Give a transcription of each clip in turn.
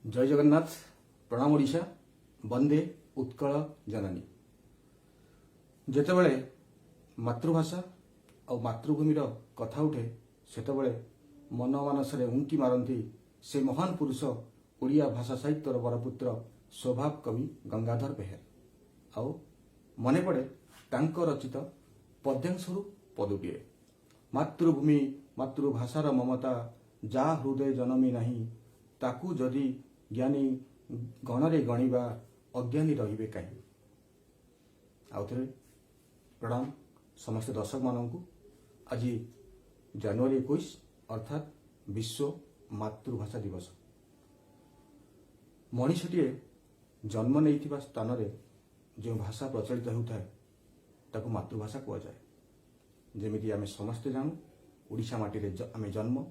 ଜୟ ଜଗନ୍ନାଥ, ପ୍ରଣାମ ଓଡ଼ିଶା, ବନ୍ଦେ ଉତ୍କଳ ଜନନୀ। ଯେତେବେଳେ ମାତୃଭାଷା ଆଉ ମାତୃଭୂମିର କଥା ଉଠେ, ସେତେବେଳେ ମନ ମାନସରେ ଉଙ୍କି ମାରନ୍ତି ସେ ମହାନ ପୁରୁଷ, ଓଡ଼ିଆ ଭାଷା ସାହିତ୍ୟର ବରପୁତ୍ର, ସ୍ୱଭାବ କବି ଗଙ୍ଗାଧର ମେହେର। ଆଉ ମନେ ପଡ଼େ ତାଙ୍କ ରଚିତ ପଦ୍ୟାଂଶରୁ ପଦୁଟିଏ, "ମାତୃଭୂମି ମାତୃଭାଷାର ମମତା ଯା ହୃଦୟ ଜନମି ନାହିଁ, ତାକୁ ଯଦି ଜ୍ଞାନୀ ଗଣରେ ଗଣିବା, ଅଜ୍ଞାନୀ ରହିବେ କାହିଁ?" ଆଉଥରେ ପ୍ରଣାମ ସମସ୍ତ ଦର୍ଶକମାନଙ୍କୁ। ଆଜି ଜାନୁଆରୀ 21, ଅର୍ଥାତ୍ ବିଶ୍ୱ ମାତୃଭାଷା ଦିବସ। ମଣିଷଟିଏ ଜନ୍ମ ନେଇଥିବା ସ୍ଥାନରେ ଯେଉଁ ଭାଷା ପ୍ରଚଳିତ ହେଉଥାଏ, ତାକୁ ମାତୃଭାଷା କୁହାଯାଏ। ଯେମିତି ଆମେ ସମସ୍ତେ ଜାଣୁ, ଓଡ଼ିଶା ମାଟିରେ ଆମେ ଜନ୍ମ,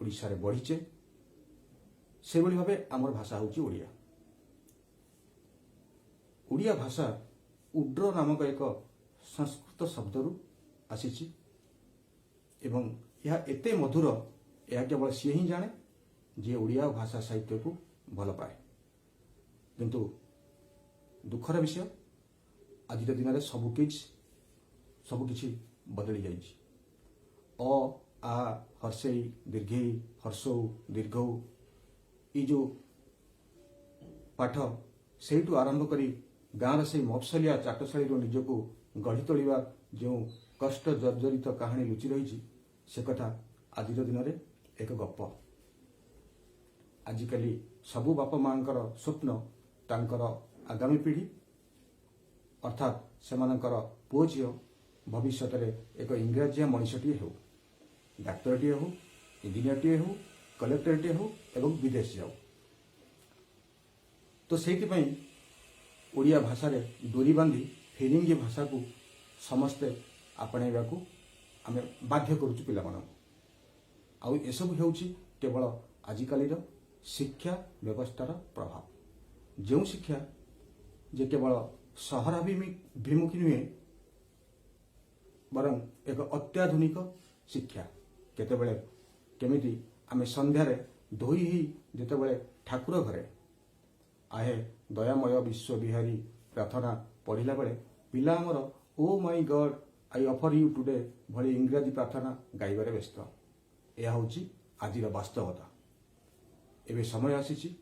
ଓଡ଼ିଶାରେ ବଢ଼ିଛେ, ସେଭଳି ଭାବେ ଆମର ଭାଷା ହେଉଛି ଓଡ଼ିଆ। ଓଡ଼ିଆ ଭାଷା ଉଡ୍ର ନାମକ ଏକ ସଂସ୍କୃତ ଶବ୍ଦରୁ ଆସିଛି ଏବଂ ଏହା ଏତେ ମଧୁର, ଏହା କେବଳ ସିଏ ହିଁ ଜାଣେ ଯିଏ ଓଡ଼ିଆ ଭାଷା ସାହିତ୍ୟକୁ ଭଲ ପାଏ। କିନ୍ତୁ ଦୁଃଖର ବିଷୟ, ଆଜିର ଦିନରେ ସବୁକିଛି ବଦଳି ଯାଇଛି। ଅ, ଆ, ହର୍ଷେଇ, ଦୀର୍ଘେଇ, ହର୍ଷଉ, ଦୀର୍ଘଉ, ଏଇ ଯେଉଁ ପାଠ, ସେଇଠୁ ଆରମ୍ଭ କରି ଗାଁର ସେଇ ମଫସଲିଆ ଚାଟଶାଳୀରୁ ନିଜକୁ ଗଢ଼ି ତୋଳିବା ଯେଉଁ କଷ୍ଟ ଜର୍ଜରିତ କାହାଣୀ ଲୁଚି ରହିଛି, ସେ କଥା ଆଜିର ଦିନରେ ଏକ ଗପ। ଆଜିକାଲି ସବୁ ବାପା ମାଙ୍କର ସ୍ୱପ୍ନ ତାଙ୍କର ଆଗାମୀ ପିଢ଼ି, ଅର୍ଥାତ୍ ସେମାନଙ୍କର ପୁଅ ଝିଅ ଭବିଷ୍ୟତରେ ଏକ ଇଂରାଜିଆ ମଣିଷଟିଏ ହେଉ, ଡାକ୍ତରଟିଏ ହେଉ, ଇଞ୍ଜିନିୟରଟିଏ ହେଉ, କଲେକ୍ଟରଟିଏ ହେଉ ଏବଂ ବିଦେଶ ଯାଉ। ତ ସେଇଥିପାଇଁ ଓଡ଼ିଆ ଭାଷାରେ ଡୋରି ବାନ୍ଧି ଫିରିଙ୍ଗି ଭାଷାକୁ ସମସ୍ତେ ଆପଣେଇବାକୁ ଆମେ ବାଧ୍ୟ କରୁଛୁ ପିଲାମାନଙ୍କୁ। ଆଉ ଏସବୁ ହେଉଛି କେବଳ ଆଜିକାଲିର ଶିକ୍ଷା ବ୍ୟବସ୍ଥାର ପ୍ରଭାବ, ଯେଉଁ ଶିକ୍ଷା ଯେ କେବଳ ସହରାଭିମୁଖୀ ନୁହେଁ, ବରଂ ଏକ ଅତ୍ୟାଧୁନିକ ଶିକ୍ଷା। କେତେବେଳେ କେମିତି ଆମେ ସନ୍ଧ୍ୟାରେ ଧୋଇ ହେଇ ଯେତେବେଳେ ଠାକୁର ଘରେ "ଆହେ ଦୟାମୟ ବିଶ୍ୱ ବିହାରୀ" ପ୍ରାର୍ଥନା ପଢ଼ିଲା ବେଳେ ପିଲା ଆମର "Oh my God, I offer you today" ଭଳି ଇଂରାଜୀ ପ୍ରାର୍ଥନା ଗାଇବାରେ ବ୍ୟସ୍ତ। ଏହା ହେଉଛି ଆଜିର ବାସ୍ତବତା। ଏବେ ସମୟ ଆସିଛି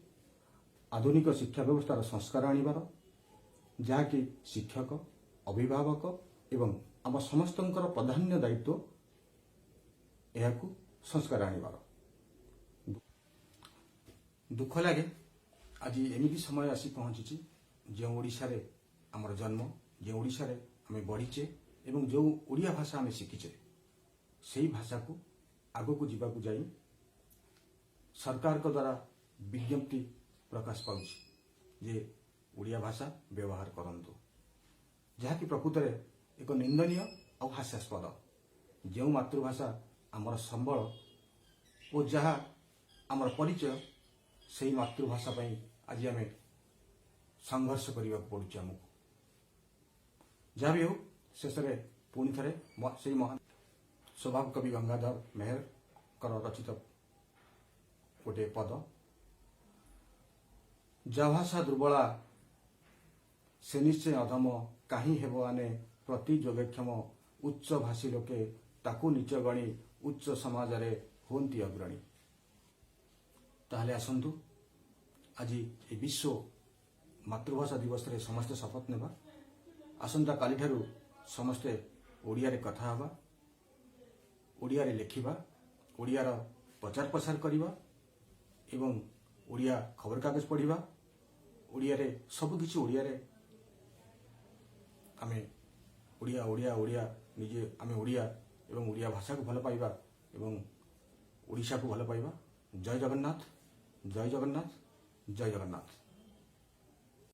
ଆଧୁନିକ ଶିକ୍ଷା ବ୍ୟବସ୍ଥାର ସଂସ୍କାର ଆଣିବାର, ଯାହାକି ଶିକ୍ଷକ, ଅଭିଭାବକ ଏବଂ ଆମ ସମସ୍ତଙ୍କର ପ୍ରାଧାନ୍ୟ ଦାୟିତ୍ୱ ଏହାକୁ ସଂସ୍କାର ଆଣିବାର। ଦୁଃଖ ଲାଗେ, ଆଜି ଏମିତି ସମୟ ଆସି ପହଞ୍ଚିଛି, ଯେଉଁ ଓଡ଼ିଶାରେ ଆମର ଜନ୍ମ, ଯେଉଁ ଓଡ଼ିଶାରେ ଆମେ ବଢ଼ିଛେ ଏବଂ ଯେଉଁ ଓଡ଼ିଆ ଭାଷା ଆମେ ଶିଖିଛେ, ସେଇ ଭାଷାକୁ ଆଗକୁ ଯିବାକୁ ଯାଇ ସରକାରଙ୍କ ଦ୍ୱାରା ବିଜ୍ଞପ୍ତି ପ୍ରକାଶ ପାଉଛି ଯେ ଓଡ଼ିଆ ଭାଷା ବ୍ୟବହାର କରନ୍ତୁ, ଯାହାକି ପ୍ରକୃତରେ ଏକ ନିନ୍ଦନୀୟ ଆଉ ହାସ୍ୟାସ୍ପଦ। ଯେଉଁ ମାତୃଭାଷା ଆମର ସମ୍ବଳ ଓ ଯାହା ଆମର ପରିଚୟ, ସେଇ ମାତୃଭାଷା ପାଇଁ ଆଜି ଆମେ ସଂଘର୍ଷ କରିବାକୁ ପଡୁଛି ଆମକୁ। ଯାହା ବି ହେଉ, ଶେଷରେ ପୁଣି ଥରେ ସେଇ ମହାନ ସ୍ୱଭାବ କବି ଗଙ୍ଗାଧର ମେହେରଙ୍କର ରଚିତ ଗୋଟିଏ ପଦ, "ଯା ଭାଷା ଦୁର୍ବଳା ସେ ନିଶ୍ଚୟ ଅଧମ, କାହିଁ ହେବ ଆନେ ପ୍ରତି ଯୋଗକ୍ଷମ। ଉଚ୍ଚ ଭାଷୀ ଲୋକେ ତାକୁ ନୀଚ ଗଣି ଉଚ୍ଚ ସମାଜରେ ହୁଅନ୍ତି ଅଗ୍ରଣୀ।" ତାହେଲେ ଆସନ୍ତୁ, ଆଜି ଏହି ବିଶ୍ୱ ମାତୃଭାଷା ଦିବସରେ ସମସ୍ତେ ଶପଥ ନେବା। ଆସନ୍ତା କାଲିଠାରୁ ସମସ୍ତେ ଓଡ଼ିଆରେ କଥା ହେବା, ଓଡ଼ିଆରେ ଲେଖିବା, ଓଡ଼ିଆର ପ୍ରଚାର ପ୍ରସାର କରିବା ଏବଂ ଓଡ଼ିଆ ଖବରକାଗଜ ପଢ଼ିବା। ଓଡ଼ିଆରେ ସବୁକିଛି, ଓଡ଼ିଆରେ ଆମେ ଓଡ଼ିଆ, ଓଡ଼ିଆ, ଓଡ଼ିଆ। ନିଜେ ଆମେ ଓଡ଼ିଆ ଏବଂ ଓଡ଼ିଆ ଭାଷାକୁ ଭଲ ପାଇବା ଏବଂ ଓଡ଼ିଶାକୁ ଭଲ ପାଇବା। ଜୟ ଜଗନ୍ନାଥ, ଜୟ ଜଗନ୍ନାଥ, ଜୟ ଜଗନ୍ନାଥ।